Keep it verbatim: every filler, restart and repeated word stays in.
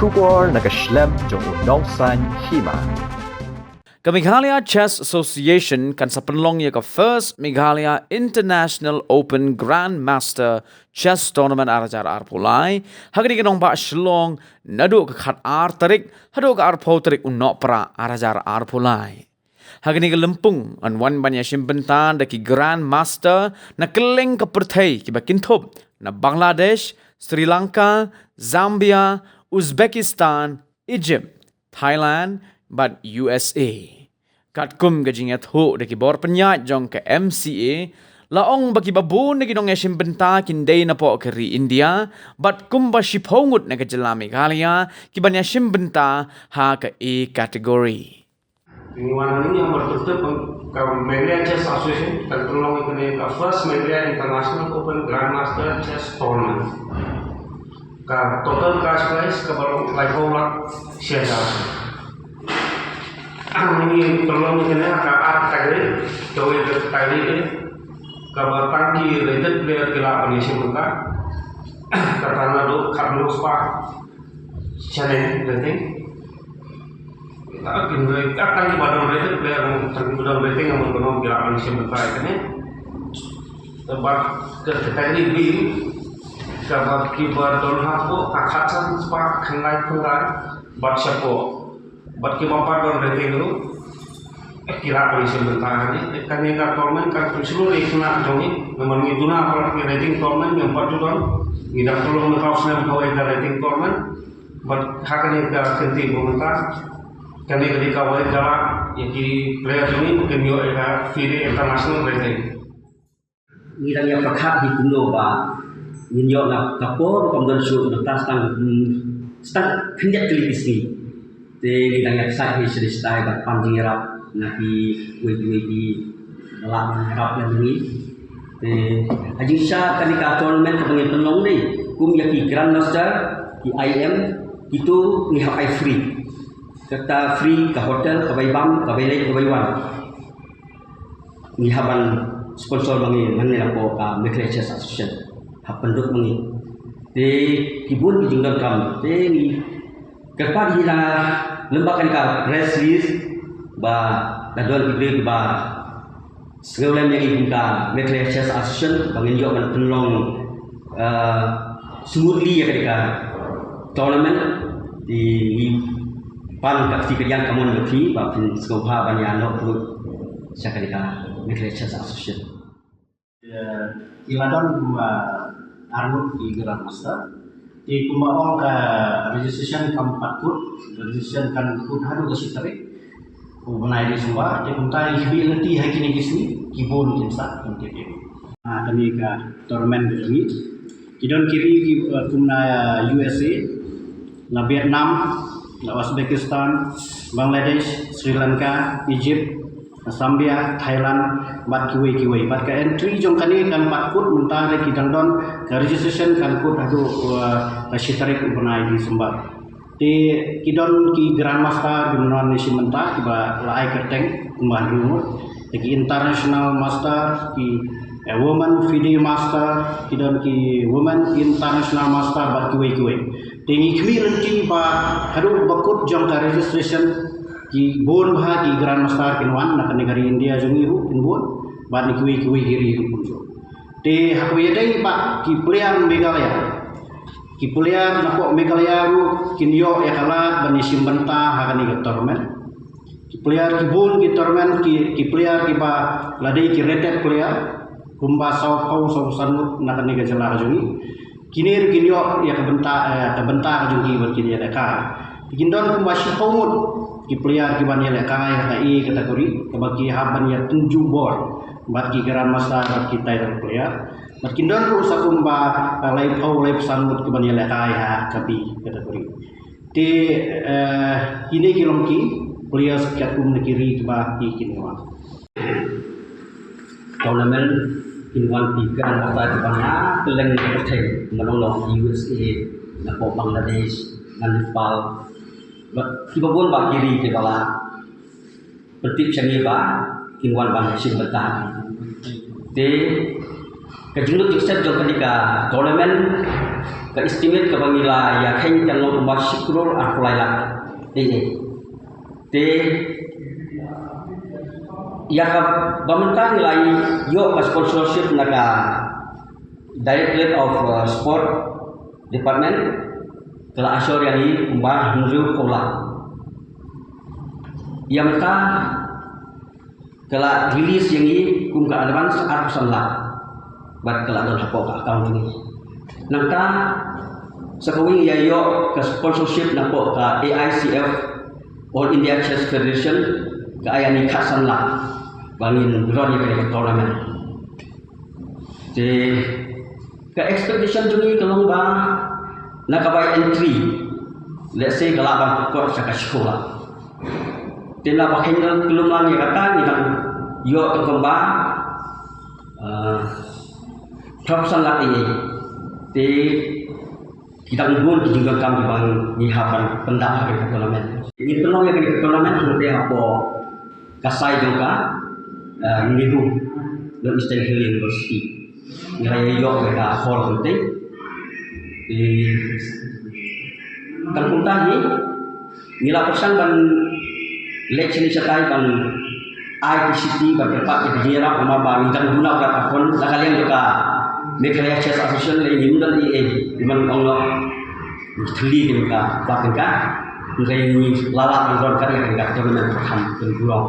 Khubor na ka shlem jong u nongsaiñ hima. Ka Meghalaya Chess Association kan sa pynlong ïa ka First Meghalaya International Open Grandmaster Chess Tournament ar hajar arphew lai ha kane ka nongbah Shillong naduh ka khat ar tarik haduh ka arphew tarik u Nohprah ar hajar arphew lai. Ha kane ka lympung yn wan ban ïashim bynta da ki Grandmaster na kylleng ka pyrthei kiba kynthup na Bangladesh, Sri Lanka, Zambia, Uzbekistan, Egypt, Thailand bad U S A. Katkum ka jingïathuh da ki bor pynïaid jong ka M C A, la ong ba kiba bun na ki nongïashim bynta kin dei napoh ka ri India bad kumba shiphew ngut na ka jylla Meghalaya kiban ïashim bynta ha ka A category. Ngi wan hangne ha ka perspective ka Meghalaya Chess Association, kan pynlong ïa kane ka First Meghalaya International Open Grandmaster Chess Tournament. Ka total cash prize kaba long laiphew lak shi hajar. Ngi pynlong ïa kane ha ka ar category, kawei ka category kaba tang ki rated player ki lah ban ïashim bynta. Kata naduh khatphew spah shane rating. Tang ki ba don rated player, tang ki ba don rating, amon amon ki lah ban shim bynta ïa kane. Bad ka category B, kaba kiba don hapoh ka khatsan spah khyndai phew lai bad shapoh. Bad kiba pat don rating ruh, eh, ki lah ban shim bynta hangne. Kane ka tournament kan pynshlur ïa ki khynnah jong ngi, namar ngi duna palat ki rating tournament, ngim pat ju don. Ngi dang pynlong na ka snem kawei ka rating tournament. Bad ha kane ka kynti ba mynta, kane ka dei kawei ka lad ïa ki player jong ngi ba kin ïoh ïa ka FIDE International Rating. Ngi dang ïa pyrkhat hi kumno ba ngin ïoh na ka por ba kam don shuh, mynta sa tang, hmm, sa tang khyndiat tylli ki sngi. Te ngi dang ïa pyrkhat hi sha dei shatai bad pan jingïarap na kiwei kiwei kiba lah ban ïarap lem ngi. Te ha jingshisha kane ka tournament kaba ngi pynlong dei kum ïa ki Grandmaster, ki I M, kito ngi hap ai free. Kata free ka hotel, ka bai bam, ka bai leit, ka bai wan. Ngi hap ban sponsor ma ngi, ma ngi napoh ka Meghalaya Chess Association hap pynlut ma ngi. Te ki bun ki jingdonkam, te ngi kyrpad hi na lem bad kane ka press release ba la don ki briew kiba sngewlem ïa ngi kum ka Meghalaya Chess Association ba ngin ïoh ban pynlong, eh, smoothly ïa kane ka tournament. Te ngi pan ka kti ka jang ka mon ka kti ba phin sngewbha ban ïa noh pynlut sha kane ka Meghalaya Chess Association. Ki la don kumba arngut ki Grandmaster. Te kumba ong ka registration kam pat kut, registration kan kut haduh ka shi tarik u bnai December. Te kumta ngi khmih lynti ha kine ki sngi, ki bun kin sah kin tip. Ha kane ka tournament ka jong ngi ki don ki ri ki, eh, kum na U S A, na Vietnam, na Uzbekistan, Bangladesh, Sri Lanka, Egypt, Zambia, Thailand bad kiwei kiwei. Bad ka entry jong kane kan pat kut, mynta ki dang don ka registration kan kut haduh, uh, ka shi tarik u bnai December. Te ki don ki Grandmaster ki mano ne shi mynta kiba la ai kyrteng kumba hynriew ngut. Te ki International Master, ki, eh, Women FIDE Master, ki don ki Women International Master bad kiwei kiwei. Te ngi khmih lynti ba haduh ba kut jong ka registration ki bun bha ki Grandmaster kin wan na kane ka ri India jong ngi ruh kin bun, bad na kiwei kiwei ki ri ruh kin bun. Te ha kaba ïadei bad ki player Meghalaya, ki player napoh Meghalaya ruh kin ïoh ïa ka lad ban ïashim bynta ha kane ka tournament. Ki player ki bun ki tournament, ki, ki player kiba la dei ki rated player kumba sawphew sawphew san ngut na kane ka jylla ka jong ngi. Kine ruh kin ïoh ïa ka bynta, eh, ka bynta ka jong ki ban kin ïalehkai. Te kin don kumba shiphew ngut ki player kiban ïalehkai ha ka A category, kaba ki hap ban ïatynjuh bor bad ki Grandmaster bad ki title player. Bad kin don ruh sa kumba, eh, laiphew laiphew san ngut kiban ïalehkai ha ka B category. Te, eh, kine ki long ki players katkum na ki ri kiba ki kin wan. Tournament kin wan ki Grandmaster kiba na kylleng ka pyrthei, na long long U S A, napoh Bangladesh, na Nepal. Bad kiba bun bha ki ri kiba la pyntip sha ngi ba kin wan ban shim bynta. Te ka jinglut jingstep jong kane ka tournament Ka estimate kaba ngi la ïakheiñ kan long kumba shi klur arphew lai lak. Te ïa kaba mynta ngi la ïoh ka sponsorship na ka Directorate of uh, Sport Department, ka la assure ïa ngi kumba hynriewphew lak. Ïa mynta ka la release ïa ngi kum ka advance arphew san lak. Bad ka la don hapoh ka account ngi. Nangta sa kawei ïa ïoh ka sponsorship napoh ka A I C F, All India Chess Federation, ka ai ïa ngi khatsan lak ba ngin run ïa ka tournament. Te ka expectation jong ngi ka long ba na ka bai entry, let's say, ka lah ban kot sha ka shiphew lak. Te na ba khein ka lum lang ïa kata ngi dang ïoh tang kumba, ah, phraphew san lak ïa. Te ki dang bun ki jingdonkam kiba ngi hap ban pyndap ha ka tournament. Ngi pynlong ïa ka tournament hangtei hapoh ka site jong ka, eh, NEHU, North Eastern Hill University. Ngi la ïoh ïa ka hall hangtei. Te tang kumta hi ngi la pyrshang ban leit shane shatai ban ai P C T ban kyrpad ïa ka jingïarap namar ba ngi dang duna ka khon la ka liang jong ka Meghalaya Chess Association lei ngim don ei ei, man ong noh thylli ka ba ka. Ngi la lah ban run ka ïa ka tournament ka kham kan long.